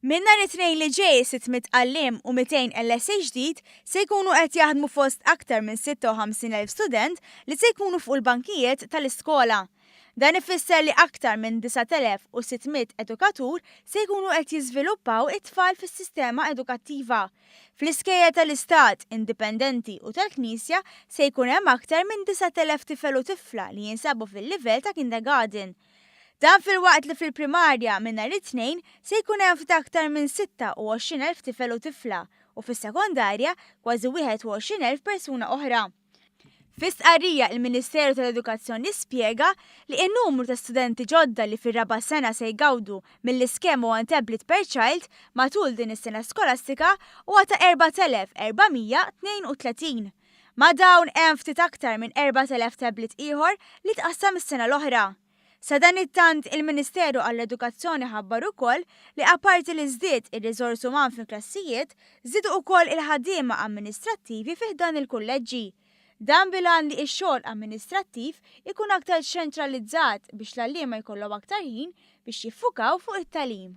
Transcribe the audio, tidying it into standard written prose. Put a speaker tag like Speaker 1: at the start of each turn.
Speaker 1: Minn nhar it-Tnejn li ġej 600 għalliem u 200 LSA ġdid se jkunu qed jaħdmu fost aktar minn 56,000 student li se jkunu fuq il-bankijiet tal-iskola. Dan ifisser li aktar minn 9,600 edukatur se jkunu qed jiżviluppaw it-tfal fis-sistema edukattiva. Fl-iskejjel tal-Istat, indipendenti u tal-Knisja se jkun hemm aktar minn 9,000 tifel u tifla li jinsabu fil-livell ta' kindergarten. Dan filwaqt li fil-primarja minn nhar it-Tnejn se jkun hemm ftit aktar minn 26,000 tifel u tifla u fis-sekondarja kważi 21,000 persuna oħra. Fi stqarrija il-Ministeru tal-Edukazzjoni spjega li n-numru ta' studenti ġodda li fir-raba' sena se jgawdu mill-iskema One Tablet per Child matul din is-sena skolastika huwa ta' 4,432. Ma' dawn hemm ftit aktar minn 4,000 tablet ieħor li tqassam is-sena l-oħra. Sadanittant, il-Ministeru għall-Edukazzjoni ħabbar ukoll li apparti li żdied ir-riżors uman fil-klassijiet, żdiedu ukoll il-ħaddiema amministrattivi fi ħdan il-kulleġġi. Dan bil-għan li x-xogħol amministrattiv ikun aktar ċentralizzat biex l-għalliema jkollhom aktar ħin biex jiffukaw fuq it-tagħlim.